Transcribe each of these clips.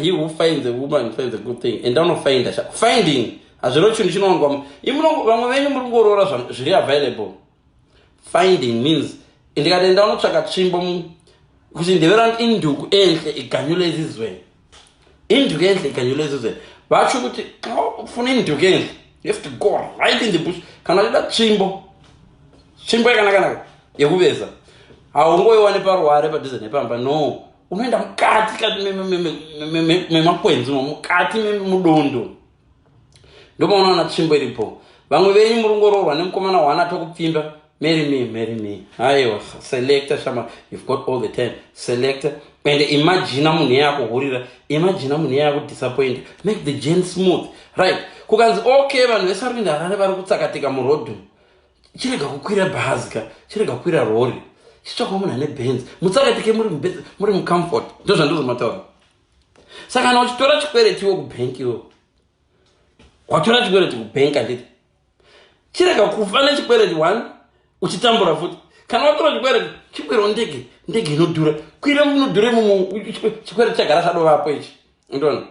He who finds a woman finds a good thing. Enda unofinda. Finding hazviro chinhu chinowanikwa. Vamwe venyu muri kungoroora zviri available. Finding means ndikati enda unotsvaka tsvimbo kuti ndevera induku enhle iganyule ezizweni. Induku enhle iganyule ezizweni. Vacho kuti ufuna induku enhle, you have to go right in the bush. Kana uchida tsvimbo, tsvimbo yakanaka yekuveza, haungoiwani paruware padhuze nepamba. No, unoenda mukati kati memakwenzi, mukati memudondo, ndopaunoona tsvimbo iripo. Vamwe venyu muri kungoroorwa nemukomana wana tokupfimba. Marry me, marry me. Aiwa, selecta shama, you've got all the time. Selecta and imagina munhu iye akuhurira, imagina munhu iye akudisappoint. Make the journey smooth, right? Kukanzi okay, vanhu vese vari kuenda Harare vari kutsakatika murodhu, chirega kukwira bhazi ka, chirega kukwira rori, chitsvakawo munhu ane Benz, mutsakatike muri muBenz, muri mucomfort. Ndo zvandozomataura. Saka kana uchitora chikwereti iwo kubhenki, iwo watora chikwereti kubhenki, handiti? Chirega kufa nechikwereti one uchitambura futi. Kana watora chikwereti, chikwirawo ndege, ndege inodhura, kwira munodhura imomo. Chikwereti chagara chadovapo ichi, ndona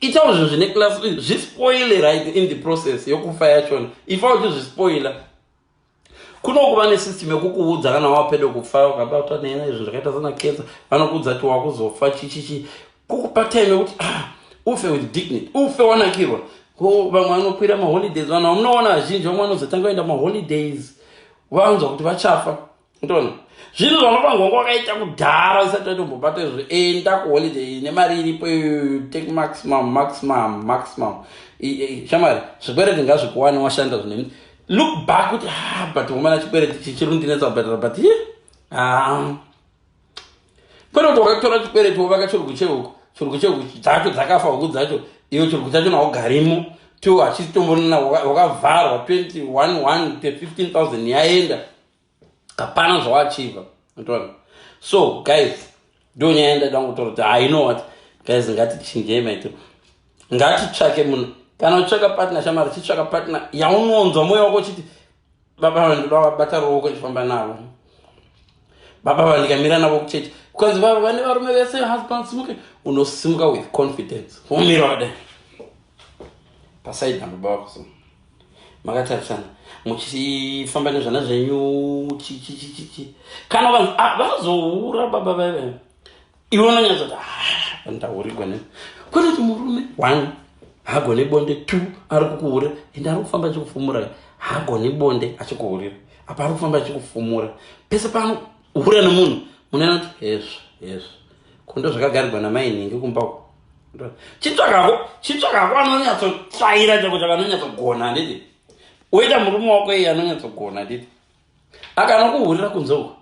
itawo zvinhu zvine class, zvispoile right in the process yokufa yachona. Ifa uchizvispoila. Kunokuva nesystem yekukuudza kana wapedo kufa, ukabatwa neizvo zvakaita sana cancer, vanokuudza kuti wakuzofa chichichi, kukupa time yekuti ah, ufe with dignity, ufe wanakirwa. Ko vamwe vanokwira maholidays, vanhu vamunoona vazhinji, vamwe vanozotanga kuenda maholidays vanzwa kuti vachafa. Ndona zvinhu zvanofanirwa kunge wakaita kudhara usati watombobata izvo. Enda kuholiday nemari iripo, take maximum, maximum, maximum. Shamwari, zvikwereti ngazvikuwane washanda zvine. Look back kuti ah, but umana chikwereti chichiri kundinetsa kubhadhara, but ye ah, kwete kuti wakatora chikwereti wovaka chirugu chehuku, chirugu chehuku dzacho dzakafa, huku dzacho, iwe chirugu chacho naugarimo two, hachitombonina, wakavharwa 21 15000 yaenda, hapana zvawaachieva. Unoona? So guys, ndo nyaya yandada kungotaura kuti, ah, you know what guys, ngatichinjei maitiro, ngatitsvake munhu. Kana uchitsvaka partner, shamari, chitsvaka partner yaunonzwa mwoyo wako uchiti, "Baba vandoda vabata ruoko ndichifamba navo, baba vandikamira navo kuchechi." Kukanzi vane varume vese, husband simuke, unosimuka with confidence, womira wakadai paside nababa vako, so makatarisana muchifamba nezvana zvenyu chichichichichi. Kana vanhu ah, vazohura baba vaiva, iwe unonyatsoti, ah, ndahurirwa ne. Kwete kuti murume one haagone bonde, two ari kukuhura, ende ari kufamba achikufumura. Haagoni bonde achikuhurira, apa ari kufamba achikufumura. Pese paanohura nemunhu, munoona kuti hezvo hezvo kundo zvakagarirwa namai nhingi kumbako. Chitsvakako, chitsvakako anonyatsotsvaira chako chakanonyatsogona, handiti? Woita murume wako iye anonyatsogona, handiti? Akanokuhurira kunze uko,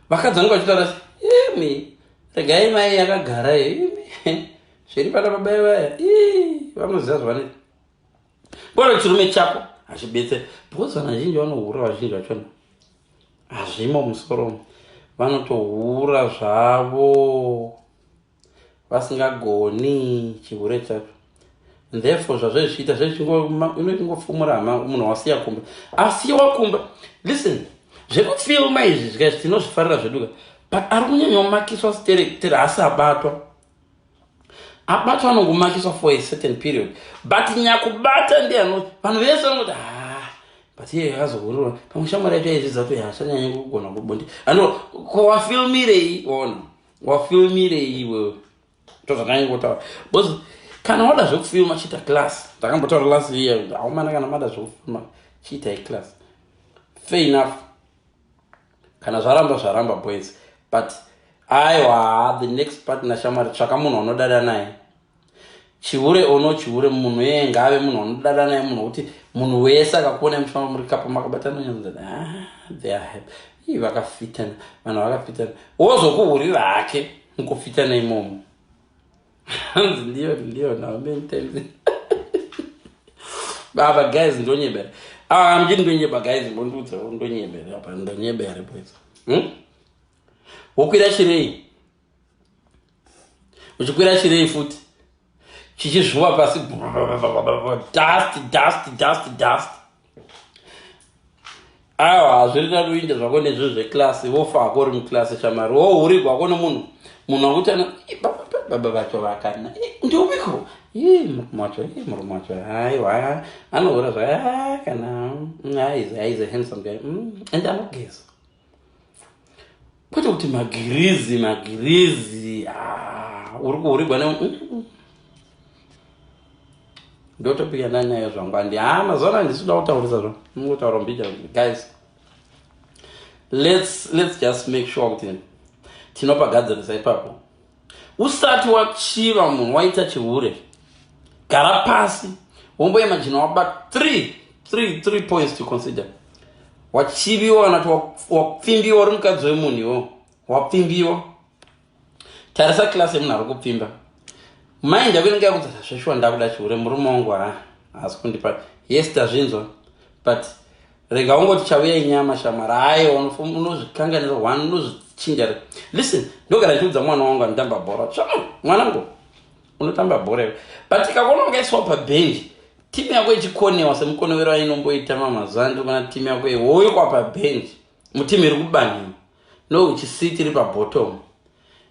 vakadzi vanenge vachitaura, imi regai mai yakagara imi zviri pana baba vaya, vanoziva zvavanoita. Kona chirume chako hachibetseri, because vanhu vazhinji vanohura, vazhinji vachona hazvimo musoro, vanotohura zvavo vasingagoni chihure chacho. Therefore zvazvezviita zvechingofumura hama, munhu wasiya kumba, asiwa kumba. Listen, zvekufilma izvi zvikaizvi tinozvifarira zveduka, but ari kunyanyomakiswa sterek asi abatwa, abatwa anongomakiswa for a certain period, but nyakubata ndiye vanhu vese vanongoti, ah, but iye akazohurirwa pamwe shamwari yacho aizvidza kuti haachanyanya kugona kubonde. Ano ko wafilmirei? Ona, wafilmirei iwewe? Ndozvakanyangotaura, because kana wada zvekufilma, chiita class. Ndakambotaura last year, aumana, kana mada zvekufilma, chiitai class. Fair enough. Kana zvaramba, zvaramba boys, but aiwa, the next partner, shamwari, tsvaka munhu anodada naye. Chihure ono chihure, munhu iyeye ngaave munhu anodada naye, munhu wekuti munhu wese akakuona muchifamba muri kapo makabatana, nyanza, ah, they are happy. Ii, vakafitana, vanhu vakafitana. Wozokuhurira hake mukufitana imomo. Hanzi ndiyo ndiyo now many times baba. Guys, ndonyebera. Ah, mjini ndonyeba guys, mbondiudza ndonyebera apa, ndonyebera boys, Wokwira chirei, uchikwira chirei futi chichizvuva pasi, dust, dust, dust, dust. Aiwa, hazviri naruinde zvako nezvinhu zveclass. Wofa hako uri muclass, shamari, wohurigwako nemunhu, munhu akuti Baba vacho vakana ndiupiko? Murume wacho, murume wacho, aiwa, anohura zva kana he's a handsome guy and anogeza, kwete kuti magirizi magirizi. Uri kuhurigwa ne ndotopikana nayo zvangu. Handi ha, mazuva ano handisi kuda kutaurisa zvo, mungotaura mbija. Guys, let's just make sure kuti tinopagadzirisa ipapo. Usati wachiva munhu, waita chihure, gara pasi womboimagina waba three points to consider. Wachiviwa kana kuti wapfimbiwa, uri mukadzi wemunhu iwo wapfimbiwa, tarisa class yemunhu ari kupfimba. Mind yako inenge yakudza, "Zveshuwa ndakuda chihure, murume wangu ha haasi kundipa." Yes, tazvinzwa, but rega ungoti chauya inyama, shamwari. Aiwa, unozvikanganisa one, unozvichinja. Listen, ndogara ndichiudza mwana wangu anotamba bhora, "Shamwari, mwanangu, unotamba bhora iwe, but ikakuona wakaiswa pabhenji, timu yako ichikonewa semukonowero ainomboita mamazuva, ndikuona timu yako iwoikwa pabhenji mutimu iri kubaniwa, Norwich City iri pabottom,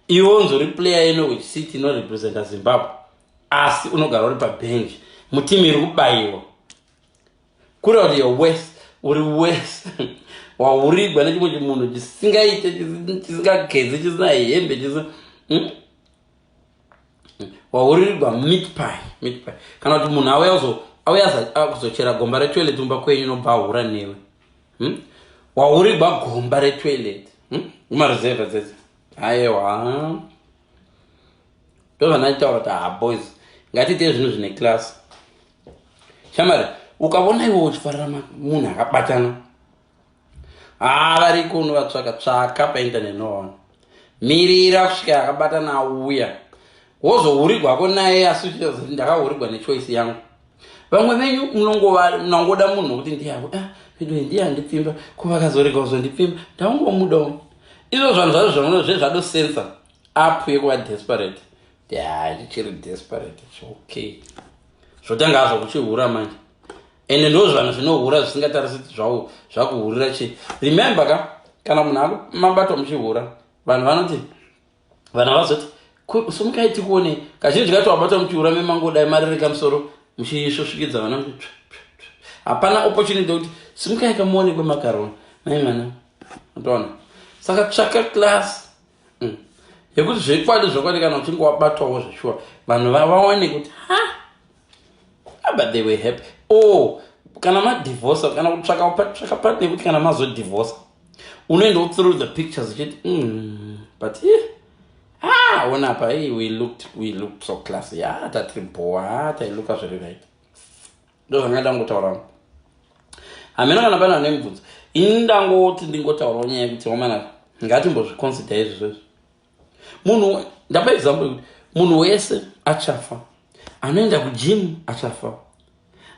iwe unzori player yeNorwich City inorepresenta Zimbabwe, asi unogara uri pabhenji mutimu iri kubayiwa, kureva kuti you're worse, uri worse. Wahurigwa nechimwe chimunhu chisingaite, chisingagezi, chisina hembe, chisi Wahuririgwa meat pie, meat pie, kana kuti munhu auya auya kuzochera gomba retoilet mumba kwenyu, nobva ahura newe, Wahurigwa gomba retoilet, Mumareserva dzedze, aiwa, ndozvandachitaura kuti, ha, boys, ngatiite zvinhu zvine class. Shamari, ukaona iwe uchifarira munhu akabatana, ha, variko, unovatsvaka tsvaka painternet, noona. Mirira kusvika akabatana auya, wozohurigwako naye, asi uchiziva ndakahurigwa nechoice yangu. Vamwe venyu munongoda munhu nokuti ndiyavo, ah, pedo ndiye andipfimba, ko vakazorega kuzondipfimba, ndaungomudawo. Izvo zvanhu zvacho zvamuno zvezvadosensa up yekuva desperate. Ya, chichiri desperate, okay, zvotanga hazvo kuchihura manje. Ende ndo zvanhu zvinohura zvisingatarisi kuti zvakuhurira chii. Remember ka, kana munhu mabatwa muchihura, vanhu vanoti, vanhu vazoti, "Sumukai tikuone." Kazhinji kacho wabatwa muchihura, memangodai marereka musoro muchisvosvikidza vana, hapana opportunity yekuti simukai kamuone kwemakaroni mai mwana atoona. Saka tsvaka class yekuti zvekwadi zvokwadi, kana uchinge wabatwawo zveshuwa, vanhu vawane kuti ha, ah, but they were happy. Oh, kana madivorca, kana kutsvaka tsvaka partner yekuti kana mazodivorca, unoendawo through the pictures uchiti, but yeah, ah, ona apa, hey, we looked so classy. Ah, tatiri boa, tailuka zviri right." Ndo zvanga ndangotaura. Hamena kana pane vane mibvunzo. Ini ndangoti ndingotaurawo nyaya yekuti, wamanaka, ngatimbozviconsider izvozvo. Munhu, ndapa example yekuti munhu wese achafa. Anoenda kugym achafa,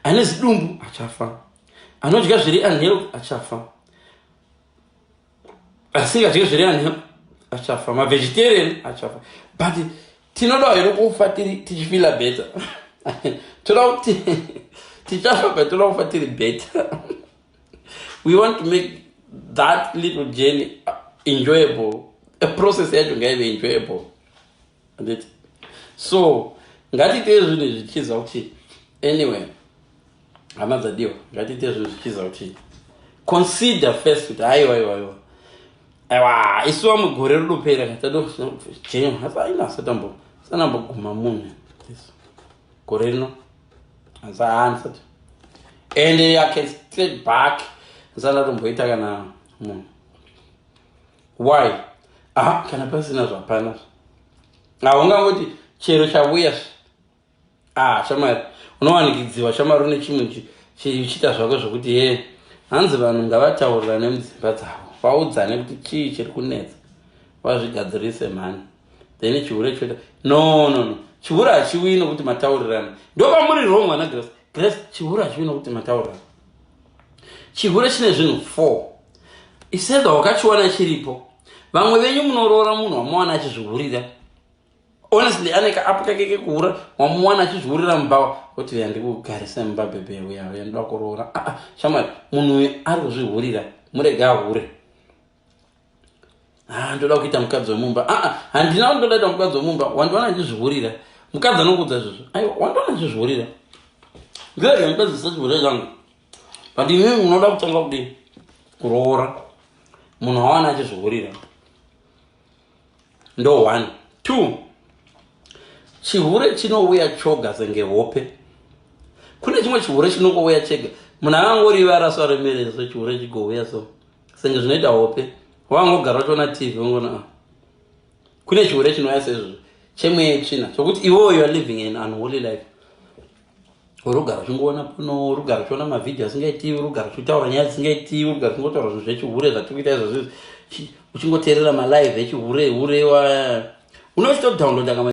ane zidumbu achafa, anodya zviri unhealthy achafa, asingadyi zviri unhealthy achafa, mavegetarian achafa. But tinoda here kufa tichifeela better? Toda kuti tichafa, but toda kufa tiri better. We want to make that little journey enjoyable. A process yacho ngaive enjoyable, anditi? So ngatiite zvinhu zvichiza kuti, anyway, hama dzadiwa, ngatiite zvinhu zvichiza kuti consider first kuti aiwa, aiwa, aiwa, aiwa, isu vamwe gore rinopera aina sanamboguma munhu gore rino, asi handisati, and I can step back, ndisati ndatomboita kana munhu. Why? Aha, kana pasina zvapana, haungangoti chero chauya. Ah, shamwari, unowanikidziwa, shamwari, une chimwe chichiita zvako zvokuti ye hanzi vanhu ngavataurirane mudzimba dzavo, vaudzane kuti chii chiri kunetsa, vazvigadzirise mhani. Then chihure choita no, no, no, chihure hachiuyi nokuti mataurirana. Ndopamuri wrong, vana Grace. Grace, chihure hachiuyi nokuti mataurirana. Chihure chine zvinhu four. Isedha wakachiwana chiripo. Vamwe venyu munoroora munhu wamuwana achizvihurira. Honestly, ane kaapu kake kekuhura, wamuwana achizvihurira mumba, kuti yandikugarisa mumba, bhebhe, uya uya, ndoda kuroora. Ah, ah, shamwari, munhu uyu ari kuzvihurira, murege ahure. Ah, ndoda kuita mukadzi wemumba. Aa, handina kuti ndoda kuita mukadzi wemumba. Wandiwana achizvihurira. Mukadzi anokuudza izvozvo, aiwa, wandiwana achizvihurira, ndiyega ndipedzisa chihure changu. But imimi munoda kutanga kudii? Kuroora munhu awana achizvihurira. Ndo one. Two, chihure chinouya choga senge hope. Kune chimwe chihure chinongouya chega. Munhu akangorivara so, aremere so, chihure chigouya so senge zvinoita hope. Wangogara uchiona TV, wangona, ah. Kune chihure chinouya sezvo chemweya tsvina, chokuti iwewo you are living an unholy life. Uri kugara uchingoona pano, uri kugara uchiona mavhidhiyo asingaitiwi, uri kugara uchitaura nyaya dzisingaitiwi, uri kugara uchingotaura zvinhu zvechihure zvatiri kuita izvozvo izvi, uchingoteerera malive echihure. Hure wa unochitodownloada kama.